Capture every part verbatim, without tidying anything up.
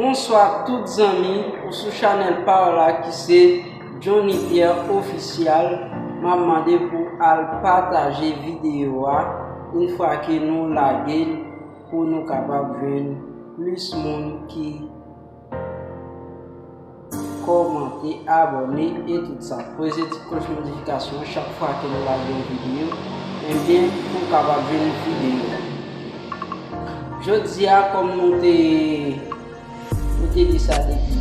Bonswa tout zanmi, ou sou chanèl pa w la ki se Johnny Pierre Official. M ap mande pou al pataje videyo a yon fwa ke nou lage l pou nou kapab jwenn plis moun ki kòmante, abòne e tout sa. Prese ti klòch notifikasyon an chak fwa ke nou lage yon videyo, ebyen, pou w kapab jwenn videyo a. Jodi a, kòm nou te, nou te di sa depi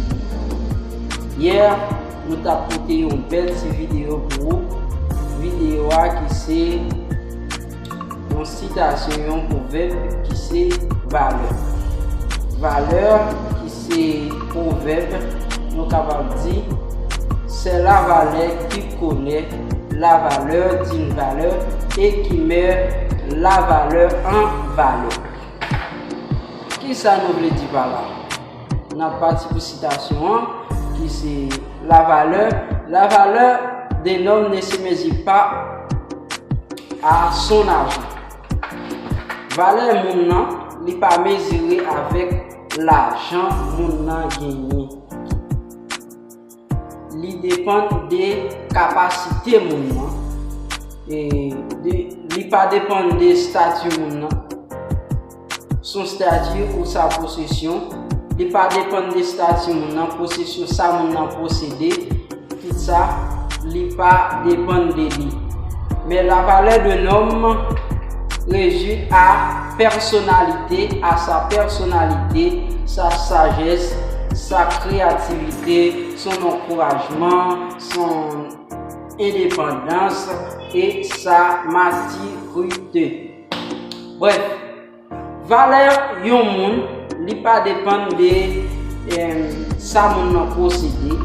yè, nou t ap pote yon bèl ti videyo pou ou. Videyo a ki se yon sitasyon, yon pwovèb ki se valè. Valè ki se pwovèb, nou kapab di, c'est la valeur qui connaît la valeur d'une valeur et qui met la valeur en valeur. Kisa nou vle di pa la? N ap pati pou sitasyon an, ki se la valeur. La valeur d'un homme ne se mesure pas à son argent. Valè moun nan, li pa mezire avèk lajan moun nan genyen. Li depann de kapasite moun nan. E de, li pa depann de estati moun nan. Son estati ou sa posesyon. Li pa depann de estati moun nan, posesyon sa moun nan posede. Tout sa, li pa depann de li. Men la valeur d'un homme résulte à personnalité, à sa personnalité, sa sajès, sa kreyativite, son ankourajman, son endepandans e sa matirite. Brèf, valè yon moun, li pa depann de, em, sa moun nan posede.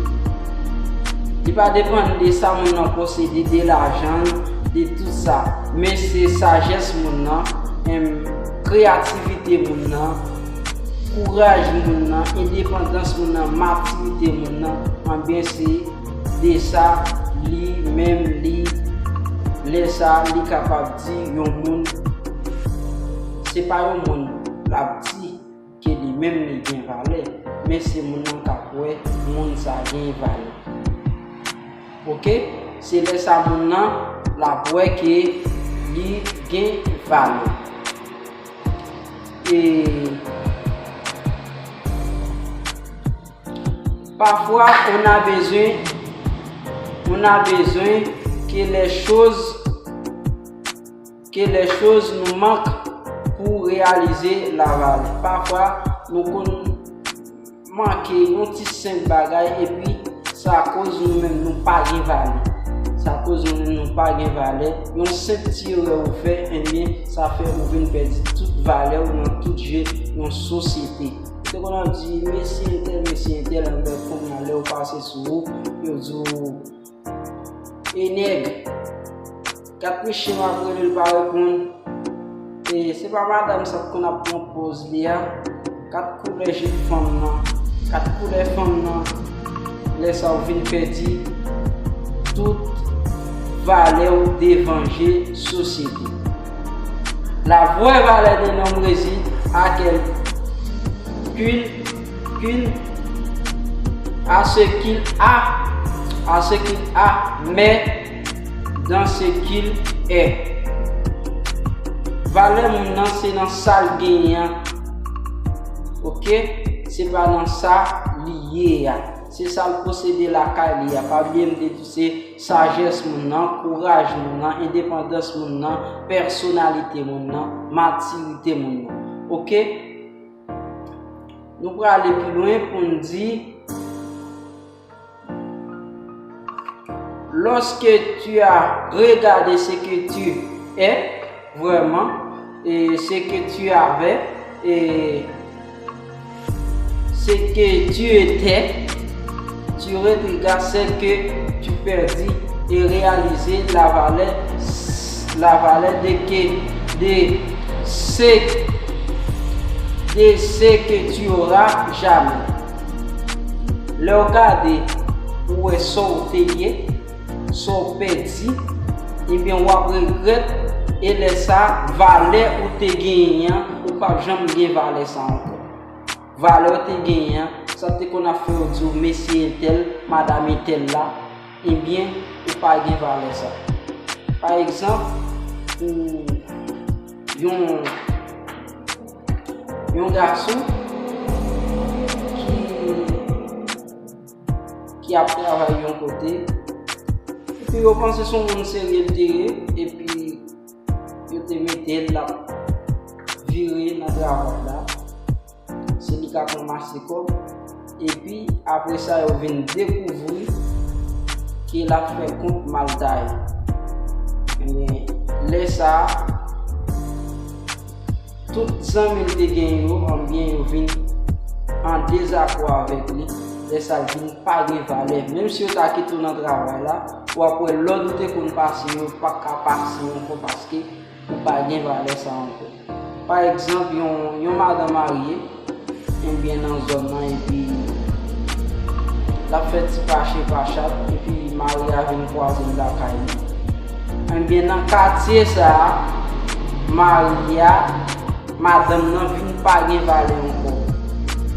Li pa depann de sa moun nan posede, de lajan l, de tout sa. Men se sajès moun nan, em, kreyativite moun nan, kouraj moun nan, endepandans moun nan, matirite moun nan, anben se de sa li menm li, lè sa li kapab di yon moun, se pa yon moun l ap di ke li menm li gen valè, men se moun nan k ap wè moun sa gen valè. Oke? Se lè sa moun nan l ap wè ke li gen valè. E pafwa, on a bezwen, on a bezwen ke lè choz, ke lè choz nou mank pou reyalize la valè. Pafwa, nou konn manke yon ti senp bagay, epi sa koz nou menm nou pa gen valè. Sa koz nou menm nou pa gen valè. Yon senp ti erè ou fè, ebyen, sa fè ou vin pèdi tout valè ou nan tout je yon sosyete. Ou te konn ap di, "Mesye entèl, mesye entèl," anben kounye a, lè yo pase sou ou, yo di w, "E nèg, gad mesye m ap rele l pa reponn." E se pa madanm sa k konn ap pran pòz li a. Gad koulè je fanm nan, gad koulè fanm nan. Lè sa ou vin pèdi tout valè ou devan je sosyete. La vraie valeur d'un homme réside à quel qu'il, qu'il, à ce qu'il a, à ce qu'il a, mais dans ce qu'il est. Valè moun nan se nan sa l genyen an. Oke? Se pa nan sa li ye a. Se sa l posede lakay li a. Pa bliye m te di w se sajès moun nan, kouraj moun nan, endepandans moun nan, pèsonalite moun nan, matirite moun nan. Oke? Nou prale pi lwen pou n di, lorsque tu as regardé ce que tu es vraiment, et ce que tu avais, et ce que tu étais, tu regardes ce que tu perdis et réaliser la valeur, la valeur de que, de ce, de ce que tu auras jamais. Lè w gade, ou wè sa w te ye, sa w pèdi, ebyen w ap regrèt, e lè sa, valè ou te genyen an, ou p ap janm gen valè sa ankò. valè w te genyen an, sa te konn ap fè yo di w mesye entèl, madanm entèl la, ebyen, ou pa gen valè sa. Pa egzanp, pou yon, yon gason ki, ki ap travay yon kote, epi yo panse se yon moun serye l te ye, epi yo te mete l ap vire nan travay la. Se li k ap ranmase kòb. Epi, apre sa, yo vin dekouvri ke l ap fè kont mal taye. Ebyen, lè sa a, tout zanmi l te gen yo, ebyen, yo vin an dezakò avèk li. Lè sa a, l vin pa gen valè. Menm si yo ta kite w nan travay la, w ap wè lòd ou te konn pase yo pa ka pase ankò paske ou pa gen valè sa ankò. Pa egzanp, yon, yon madanm marye, ebyen, nan zòn nan, epi l ap fè ti pache pachat, epi mari a vin kwaze l lakay li. Ebyen, nan katye sa a, mari a, madanm nan vin pa gen valè ankò.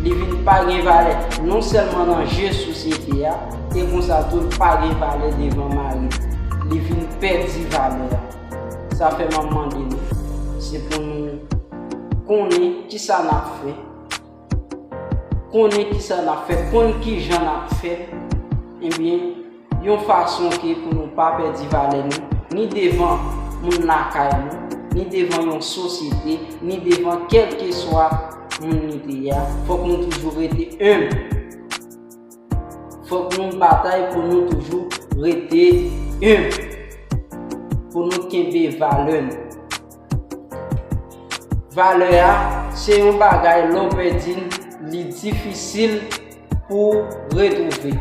Li vin pa gen valè non sèlman nan je sosyete a, e konsa tou l pa gen valè devan mari l. Li vin pèdi valè a. Sa fè m ap mande nou, se pou nou konnen kisa n ap fè, konnen kisa n ap fè, konn kijan n ap fè, ebyen, yon fason ke pou nou pa pèdi valè nou, ni devan moun lakay nou, ni devan yon sosyete, ni devan kèlkeswa moun nou te ye a, fòk nou toujou rete enb. Fòk nou batay pou nou toujou rete enb, pou nou kenbe valè nou. Valè a, se yon bagay lè w pèdi l, li difisil pou w retwouve.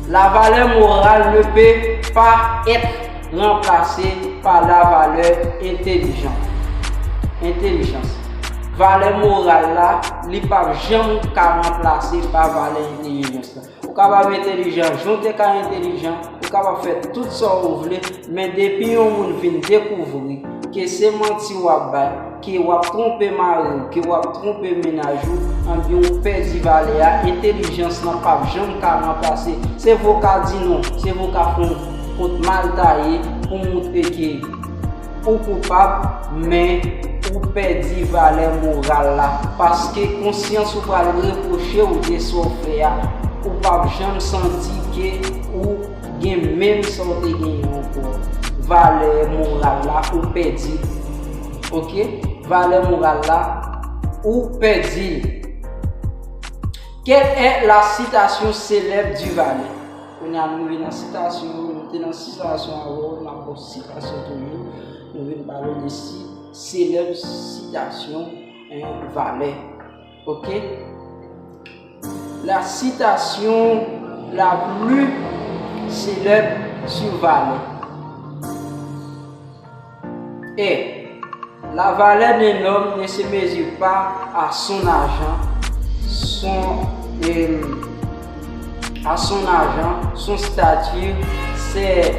La valeur morale ne peut pas être remplacée par la valeur intelligente. Entèlijans. Valè moral la, li p ap janm ka ranplase pa valè entèlijans la. Ou kapab entèlijan jan w te ka entèlijan, ou kapab fè tout sa w vle, men depi yon moun vin dekouvri ke se manti w ap bay, ke w ap twonpe mari w, ke w ap twonpe mennaj ou, anbyen w pèdi valè a, entèlijans lan p ap janm ka ranplase. Se vre w ka di non, se vre w ka fè yon kont mal taye pou moutre ke ou koupab, men ou pèdi valè moral la, paske konsyans ou pral repwoche w de sa w fè a, ou p ap janm santi ke ou gen menm sa w te genyen ankò. Valè moral la, ou pèdi. Oke? Valè moral la, ou pèdi. Quelle est la citation célèbre du valet? Kounye a nou rive nan sitasyon yo, nou te nan sitasyon avè w, n ap pran sitasyon toujou. Nou vin pale de si, selèb sitasyon, en, valè. Oke? La citation la plus célèbre sur valè est: la valeur d'un homme ne se mesure pas à son argent, son, euh, à son argent, son statut, ses,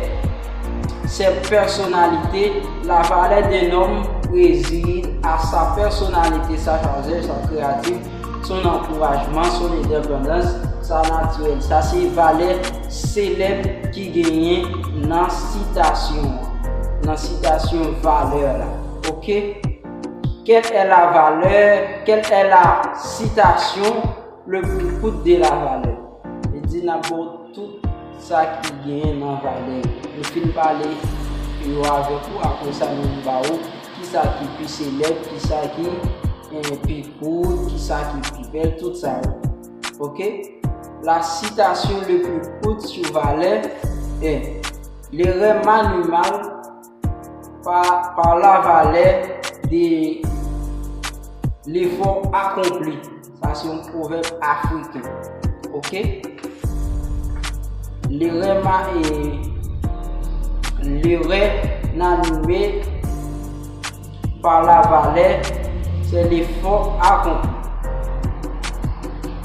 ses personnalités. La valeur d'un homme réside à sa personnalité, sa chalè, sa kreyativite, son ankourajman, son endepandans, sa natirèl. Sa se valè selèb ki genyen nan sitasyon an, nan sitasyon valè la. Oke? Quelle est la valeur, quelle est la citation le plus courte de la valeur? Li di n ap ba w tout sa ki genyen nan valè yo. Nou fin pale yo avèk ou, apre sa nou ba w kisa ki pi selèb, kisa ki, eh, pi kout, kisa ki pi bèl, tout sa yo. Oke? La citation le plus courte sur valeur est: l'erreur manimale par, par la valeur de l'effort accompli. Sa se yon pwovèb afriken. Oke? L'erreur ma-, eh, l'erreur n'anime par la valeur, c'est l'effort accompli.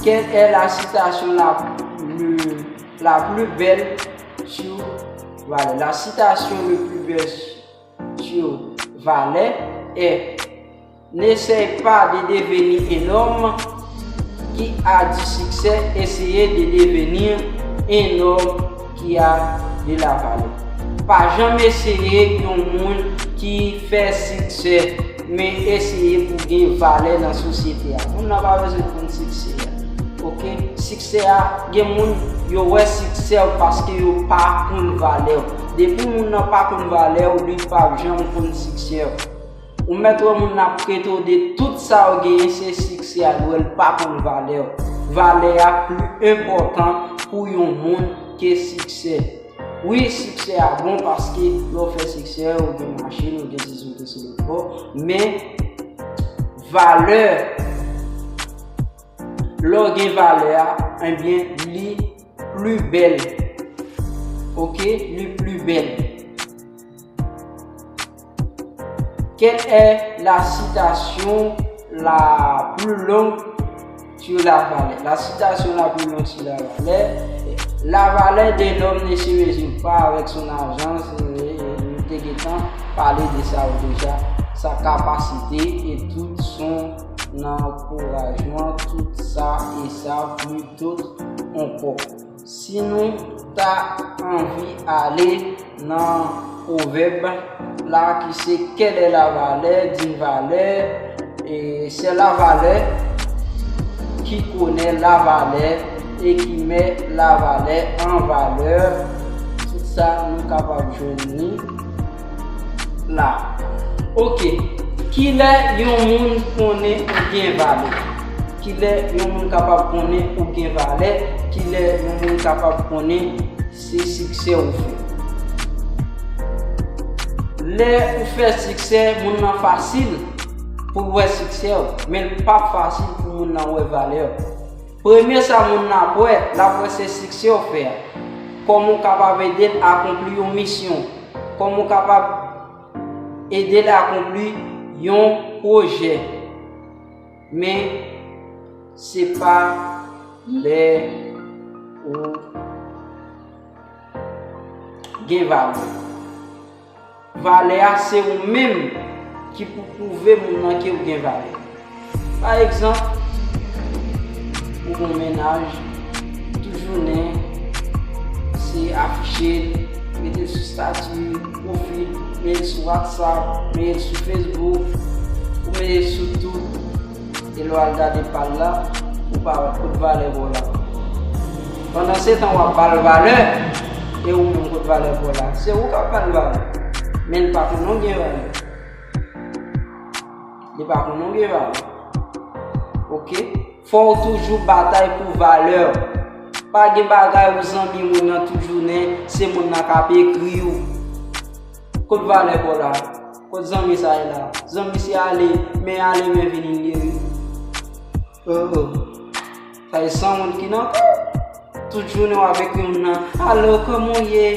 Quelle est la citation la plus, la plus belle sur valè? La citation le plus belle sur valè est: n'essaie pas de devenir un homme qui a du succès, essayez de devenir un homme qui a de la valeur. Pa janm eseye yon moun ki fè siksè, men eseye pou gen valè nan sosyete a. Moun nan pa bezwen konn siksè a. Oke? Siksè a, gen moun, yo wè siksè w paske yo pa konn valè w. Depi moun nan pa konn valè w, li p ap janm konn siksè w. Ou mèt wè moun nan ap prete w de tout sa w genyen, se siksè a l wè, l pa konn valè w. Valè a pli enpòtan pou yon moun ke siksè. Wi, siksè a bon paske lè w fè siksè, ou gen machin, ou gen sesi, ou gen sesi ankò, men valè, lè w gen valè a, ebyen, li pli bèl. Oke, li pli bèl. Quelle est la citation la plus longue sur la valeur? La citation la plus longue sur la valeur. La valeur de l'homme ne se mesure pas avec son argent. Nou te gentan pale de sa yo deja. Sa kapasite e tout son ankourajman, tout sa e sa, pli dot ankò. Si nou ta anvi ale nan pwovèb la ki se, quelle est la valeur d'une valeur? E c'est la valeur qui connaît la valeur et qui met la valeur en valeur. Tout sa nou kapab jwenn li la. Oke. Kilè yon moun konnen ou gen valè? Kilè yon moun kapab konnen ou gen valè? Kilè yon moun kapab konnen se siksè ou fè? Lè ou fè siksè, moun nan fasil pou l wè siksè w, men l p ap fasil pou moun nan wè valè w. Premye sa moun nan ap wè, l ap wè se siksè w fè a. Kòman w kapab ede l akonpli yon misyon. Kòman w kapab ede l akonpli yon pwojè. Men, se pa lè ou gen valè. Valè a, se ou menm ki pou pwouve moun nan ke ou gen valè. Pa egzanp, ou gon mennaj, tout jounen, se afiche l, mete l sou stati, pwofil, mete l sou WhatsApp, mete l sou Facebook, ou mete l sou tout. E lè w al gade pa l la, ou pa wè kot valè pa w la. Pandansetan, w ap ba l valè, e ou menm kot valè pa w la. Se ou k ap ba l valè. Men l pa konnen w gen valè. Li pa konnen w gen valè. Oke? Fò w toujou batay pou valè w. Pa gen bagay ou zanmi moun nan tout jounen, se moun nan k ap ekri w. Kot valè pa w la? Kot zanmi sa ye la? Zanmi se ale, men ale, men vini li ye, wi. Oh, oh. Sa e sanwont ki nan kò w. Tout jounen w ap ekri moun nan, "Alo, kòman w ye?"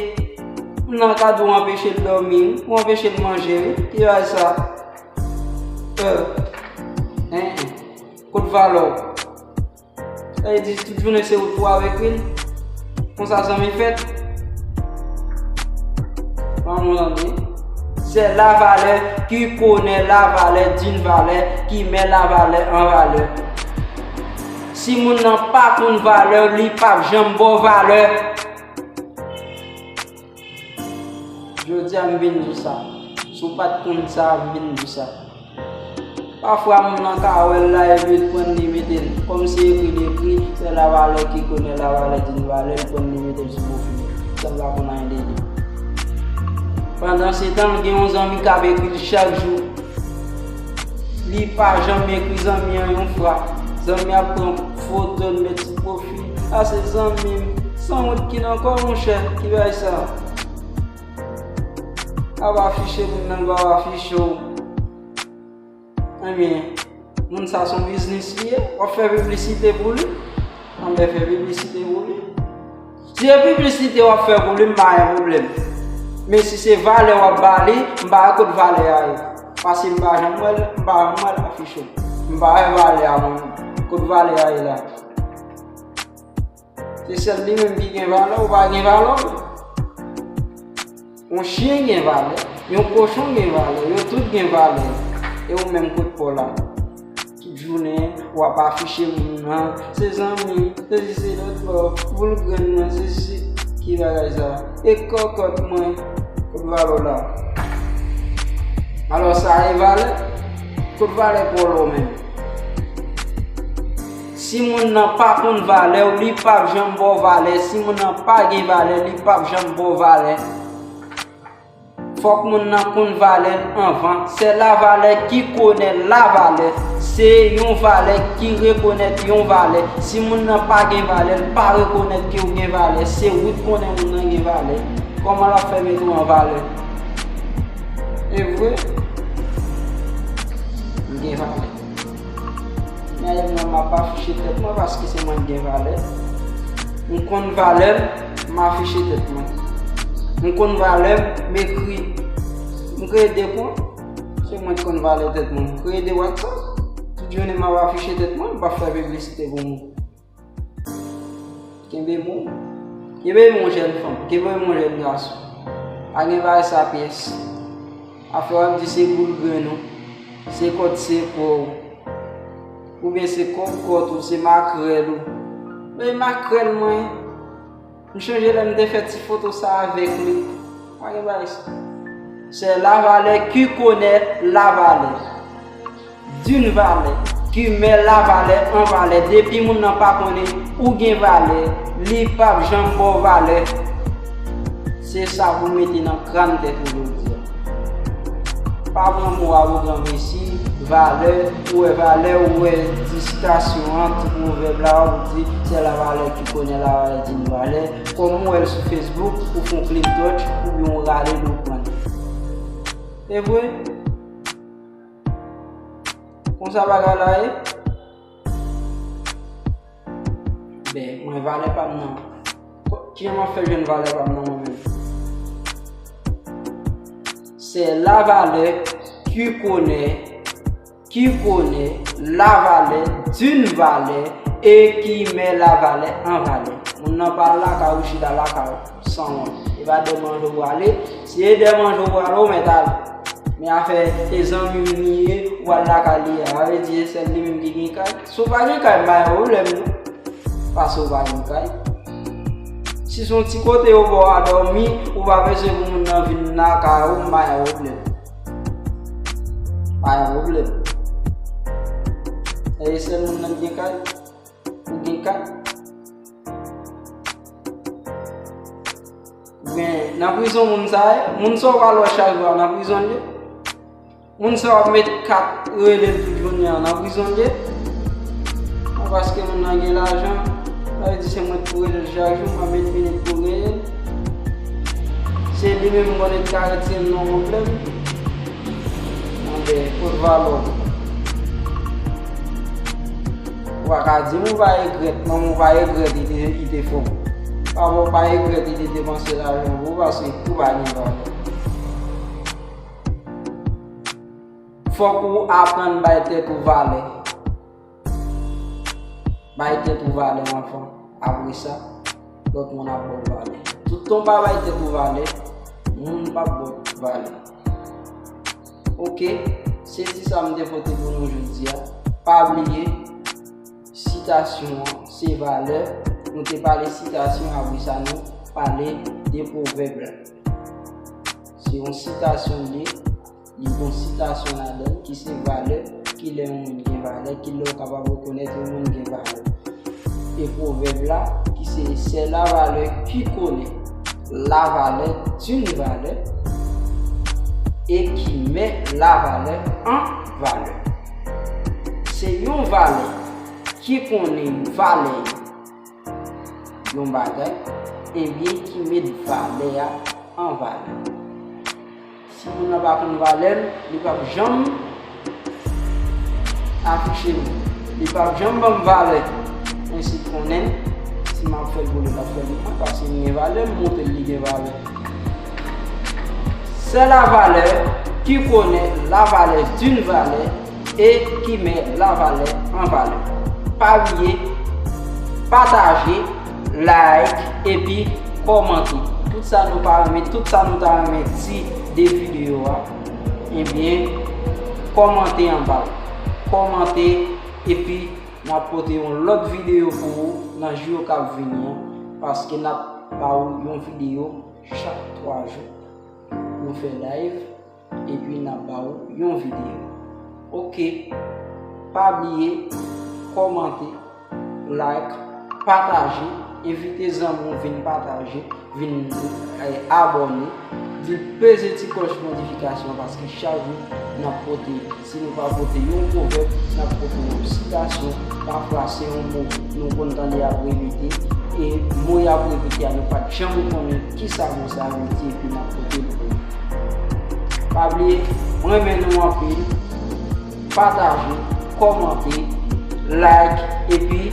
Moun nan ka di w anpeche l dòmi, wi. Ou anpeche l manje, wi. Ki bagay sa? Euh, en, en. Kot valè w? Sa vle di tout jounen se ou tou avèk li. Konsa zanmi fèt. An nou tande. C'est la valeur qui connaît la valeur d'une valeur qui met la valeur en valeur. Si moun nan pa konn valè w, li p ap janm ba w valè. Jodi a m vin di w sa. Si w pa t konn sa, m vin di w sa. Pafwa moun nan ka wè l la epi l pran li mete l. Kòm se ekri l ekri, c'est la valeur qui connaît la valeur d'une valeur, l pran li mete l sou pwofil li. Sa l pa konn anyen de li. Pandansetan, l gen yon zanmi k ap ekri l chak jou. Li pa janm ekri zanmi an yon fwa. Zanmi an ap pran foto l met sou pwofil. "A se zanmi m." Sanwont ki nan kò w, monchè, ki bagay sa? Ap afiche moun nan, l pa afiche w. Ebyen, moun sa se yon biznis li ye. W ap fè piblisite pou li. Anben, fè piblisite pou li. Si se piblisite w ap fè pou li, m pa gen pwoblèm. Men si se valè w ap ba li, m pa wè kot valè a ye. Paske m pa janm wè l, m pa janm wè l afiche. M pa wè valè a, mwen. Kot valè a ye la? Se sèl li menm ki gen valè, ou pa gen valè. Yon chen gen valè, yon kochon gen valè, yo tout gen valè. E ou menm, kot pa w la? jounen, w ap afiche moun nan, se zanmi, se si se lòt bò, boul grenn nan, se si ki bagay sa. E kòkòt mwen, kot valè w la? Alò sa e valè? Kot valè pa w la w menm? Si moun nan pa konn valè w, li p ap janm ba w valè. Si moun nan pa gen valè, li p ap janm ba w valè. Fòk moun nan konn valè l anvan. C'est la valeur qui connaît la valeur. Se yon valè ki rekonèt yon valè. Si moun nan pa gen valè, l pa rekonèt ke w gen valè. Se ou k konnen moun nan gen valè. Kòman l ap fè mete w an valè? E vre? M gen valè. Men mwen, m ap afiche tèt mwen paske se mwen k gen valè. M konn valè m, m afiche tèt mwen. M konn valè m, m ekri. M kreye de kont, se mwen k konn valè tèt mwen. M kreye de WhatsApp, tout jounen m ap afiche tèt mwen, m p ap fè piblisite pou moun. Kenbe mo. Kenbe mo jèn fanm, kenbe mo jèn gason. Pa gen bagay sa pyès. Afè w ap di se boul grenn ou, se kòt se po w, oubyen se kòkòt ou, se makrèl ou. Men makrèl mwen, m chonje lè m te fè ti foto sa avèk li. Pa gen bagay sa. C'est la valeur qui connaît la valeur d'une valeur, qui met la valeur en valeur. Depi moun nan pa konnen ou gen valè, li p ap janm ba w valè. Se sa pou mete nan kran tèt ou jodi a. Pa pran mo awogan mesi, valè, ou wè valè, ou wè ti sitasyon an, ti pwovèb la, ou di, c'est la valeur qui connaît la valeur d'une valeur. Kòm ou wè l sou Facebook, ou fè yon click touch, oubyen ou rale l ou pran l. E vre? Konsa bagay la ye? Ben, mwen valè pa m nan. Kijan m ap fè jwenn valè pa m nan mwen menm? C'est la valeur qui connaît, qui connaît la valeur d'une valeur et qui met la valeur en valeur. Moun nan pa al lakay ou, chita lakay ou, sanwont. E pa dèyè manje w prale. Si e dèyè manje w prale, ou mèt ale. Men afè e zanmi m li ye, ou al lakay li a. Sa vle di e sèl li menm ki gen kay. Si w pa gen kay, m pa gen pwoblèm non. Paske w pa gen kay. Si se yon ti kote yo ba w a dòmi, ou pa bezwen pou moun nan vin lakay ou, m pa gen pwoblèm. Pa gen pwoblèm. E sèl moun nan ki gen kay. Ou gen kay. Men nan prizon moun sa ye, moun sa w pral wè chak jou a nan prizon l ye. Moun sa w ap met kat rele l tout jounen an nan prizon l ye. Bon, paske moun nan gen lajan, sa vle di se mwen k pou rele l chak jou, m ap met minit pou rele l. Se li menm m konnen k ka retire m nan pwoblèm. Anben, kot valè w? Ou pa ka di m ou pa regrèt, manman w pa regrèt li te, li te fè w. Papa w pa regrèt li te depanse lajan pou ou paske ou pa gen valè. Fòk ou aprann bay tèt ou valè. Bay tèt ou valè, anfan. Apre sa, lòt moun ap ba w valè. Toutan w pa bay tèt ou valè, moun p ap ba w valè. Oke, se ti sa m te pote pou nou jodi a. Pa bliye, sitasyon an, se valè. Nou te pale sitasyon, apre sa, nou pale de pwovèb la. Se yon sitasyon li ye, li gen yon sitasyon ladan l ki se valè, kilè yon moun gen valè, kilè w kapab rekonèt yon moun gen valè. E pwovèb la, ki se, c'est la valeur qui connaît la valeur d'une valeur et qui met la valeur en valeur. Se yon valè ki konnen valè yon bagay, ebyen ki met valè a an valè. Si moun nan pa konn valè m, li p ap janm afiche m. Li p ap janm ban m valè. Mwen si konnen, si m ap fè l pou li, m ap fè l pou mwen, paske m gen valè, m montre l li gen valè. C'est la valeur qui connaît la valeur d'une valeur et qui met la valeur en valeur. Pa bliye pataje, like, epi kòmante. Tout sa nou pa renmen, tout sa nou ta renmen di de videyo a, ebyen, kòmante anba l. Kòmante, Epi, n ap pote yon lòt videyo pou ou nan jou yo k ap vini an, paske n ap ba ou yon videyo chak twa jou. Nou fè live, epi n ap ba ou yon videyo. Oke, pa bliye kòmante, like, pataje, envite zanmi w vin pataje, vin eh, abòne, vin peze ti klòch notifikasyon, paske chak jou n ap pote, si nou pa pote yon pwovèb, n ap pote yon sitasyon, pafwa se yon mo nou konn tande y ap repete, e mo y ap repete a nou pa t janm konnen kisa mo sa vle di, epi n ap pote l pou ou. Pa bliye, mwen renmen nou anpil, pataje, kòmante, like, epi